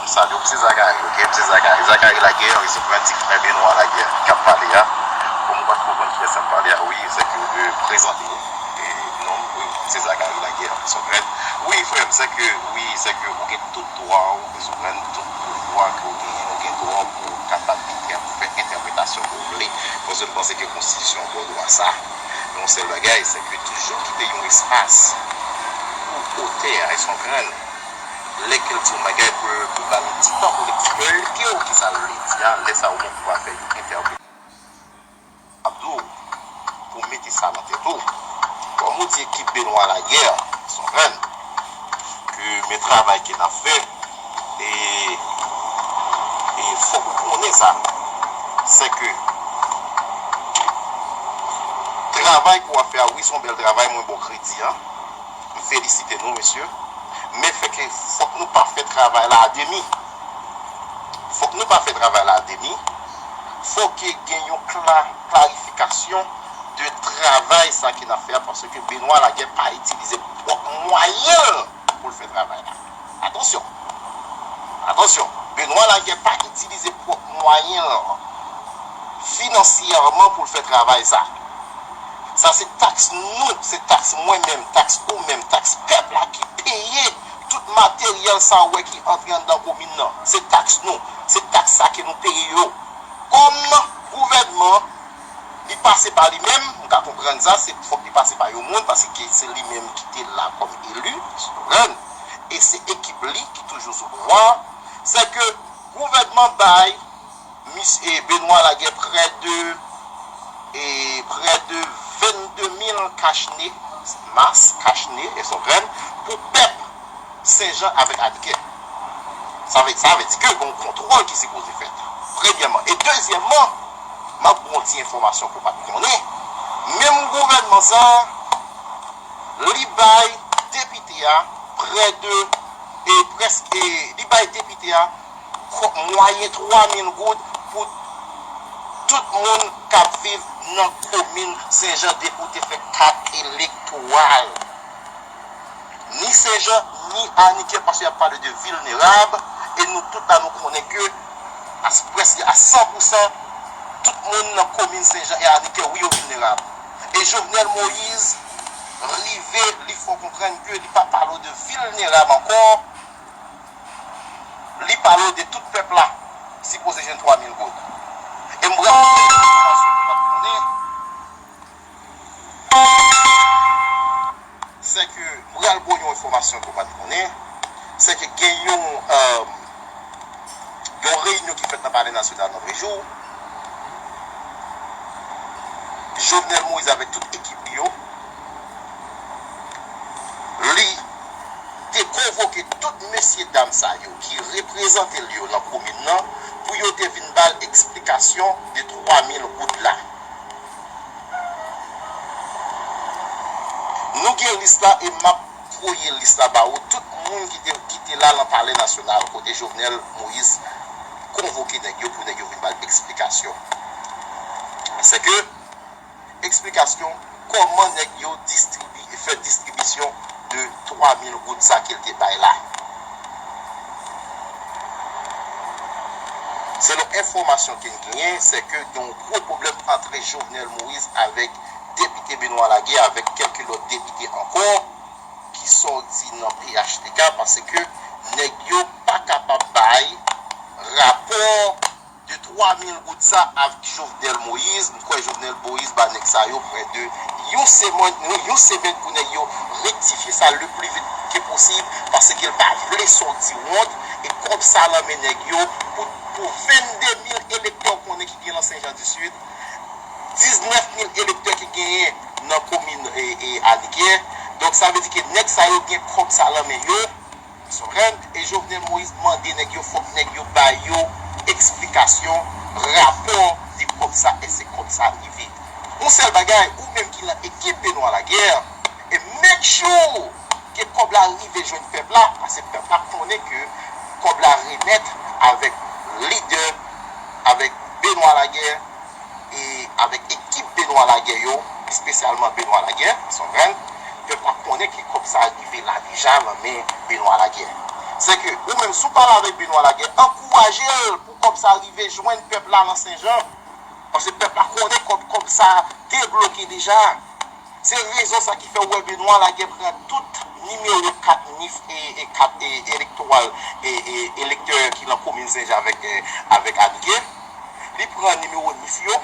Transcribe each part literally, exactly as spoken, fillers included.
Salye w, se Zakari, ok? Se Zakari. Zakari Lagè, wi, se frè, ti frè Benwa Lagè k ap pale a. Kòm ou pa t konprann kiyès k ap pale a, wi, se ke, euh, prezante w. E non, wi, se Zakari Lagè, se frè. Wi, frè m, se ke, wi, se ke ou gen tout dwa w, se frè, tout pouvwa ke w genyen, ou gen dwa w pou w kapab entè-, fè entèpretasyon ke w vle. Paske m panse ke konstitisyon an ba w dwa sa. Yon sèl bagay, se ke toujou kite yon espas pou otè a, e se frè. Lè ke l di yon bagay pou, pou ba l yon ti tan pou l eksplike w kisa l vle di a, lè sa a ou gen pou w fè yon entèpretasyon. Abdou, pou mete sa nan tèt ou. Kòm ou di ekip Benwa Lagè, se frè, ke men travay ke n ap fè, e, e fòk ou konnen sa, se ke travay ke w ap fè a, wi, se yon bèl travay, mwen ba w kredi, an. M felisite nou, mesye. Men fè ke fòk nou pa fè travay la a demi. Fòk nou pa fè travay la a demi. Fòk ke gen yon kla-, klarifikasyon de travay sa ke n ap fè a, paske Benwa Lagè pa itilize pwòp mwayen l pou l fè travay la. Atansyon! Atansyon! Benwa Lagè pa itilize pwòp mwayen l finansyèman pou l fè travay sa. Sa se taks nou, se taks mwen menm, taks ou menm, taks pèp la ki peye tout materyèl sa ou wè ki antre anndan komin nan. Se taks nou, se taks sa ke nou peye yo. Kòm gouvènman, li pase pa li menm, m ka konprann sa, se fòk li pase pa yon moun, paske se li menm ki te la kòm eli, sou rèn, e se ekip li ki toujou sou pouvwa, se ke gouvènman bay Misye Benwa Lagè prè de, e, prè de vennde mil kachne, mas, kachne, e se frè, pou pèp Senjan avèk Anikè. Sa vle, sa vle di ke gen yon kontwòl ki sipoze fèt. Premyèman. E dezyèmman, m ap ba w yon ti enfòmasyon ke w pa t konnen. Menm gouvènman sa a, li bay depite a prè de, e prèske, li bay depite a kò-, mwayen twa mil goud pou tout moun k ap viv nan komin Senjan depi w te fè kat elektoral. Ni Senjan, ni Anikè, paske y ap pale de vilnerab, e nou tout la nou konnen ke a, prèske a san pou san, tout moun nan komin Senjan e Anikè, wi, yo vilnerab. E Jovenel Moïse rive, li fè w konprann ke li pa pale w de vilnerab ankò, li pale w de tout pèp la sipoze jwenn twa mil goud. E m pral se ke m pral ba w yon enfòmasyon ke w pa t konnen, se ke gen yon, euh, yon reyinyon ki fèt nan Palè Nasyonal nan premye jou. Jovenel Moïse avèk tout ekip li yo, li te konvoke tout mesye dam sa yo ki reprezante l yo nan komin nan pou yo te vin ba l eksplikasyon de twa mil goud la. Nou gen lis la e m ap voye lis la ba ou, tout moun ki te, ki te la nan Palè Nasyonal kote Jovenel Moïse konvoke nèg yo pou nèg yo vin ba l eksplikasyon. Se ke eksplikasyon kòman nèg yo distribi-, fè distribisyon de twa mil goud sa ke l te bay la. Selon enfòmasyon ke n genyen, se ke gen yon gwo pwoblèm ant Jovenel Moïse avèk depite Benoît Laguerre avèk kèlke lòt depite ankò ki sòti nan P H T K, paske nèg yo pa kapab bay rapò de twa mil goud sa avèk Jovenel Moïse. M kwè Jovenel Moïse ba nèg sa yo prè de yon semèn, yon semèn pou nèg yo rektifye sa le pli vit ke posib, paske l pa vle sòti wont, e kòb sa nan men nèg yo pou, pou vennde mil elektè w konnen ki gen nan Sen Jan di Sid, diznèf mil elektè ki genyen nan komin, e, e, Anikè. Donk, sa vle di ke nèg sa yo gen kòb sa nan men yo, Souvren, e Jovenel Moïse mande nèg yo, fòk nèg yo ba yo eksplikasyon, rapò de kòb sa, èske kòb sa rive. Yon sèl bagay, ou menm ki nan ekip Benoît Laguerre, e make sure ke kòb la rive jwenn pèp la, paske pèp la konnen ke kòb la remèt avèk lidè, avèk Benoît Laguerre, e avèk ekip Benoît Laguerre yo, espesyalman Benoît Laguerre, Souvren, pèp la konnen ke kòb sa rive la deja nan men Benoît Laguerre. Se ke ou menm, si w pale avèk Benoît Laguerre, ankouraje l pou kòb sa rive jwenn pèp la nan Senjan. Paske pèp la konnen kòb, kòb sa debloke deja. Se rezon sa ki fè w wè Benoît Laguerre pran tout nimewo kat nif e, e kat e, elektoral e, e elektè ki nan komin Senjan avèk, e, avèk Anigè. Li pran nimewo nif yo.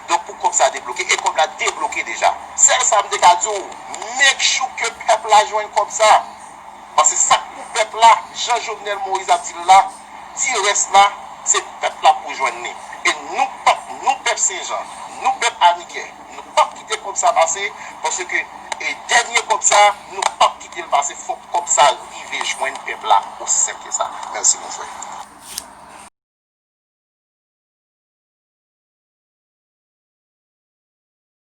Donk pou kòb sa debloke, e kòb la debloke deja. Sèl sa m te ka di w, make sure ke pèp la jwenn kòb sa. Paske sa k pou pèp la, jan Jovenel Moïse ap di l la, ti rès la, se pèp la pou jwenn li. E nou pap, nou pèp Senjan, nou pèp Anigè, nou pap kite kòb sa pase, paske e dènye kòb sa, nou pap kite l pase, fòk kòb sa rive jwenn pèp la, osi senp ke sa. Mèsi, mon frè.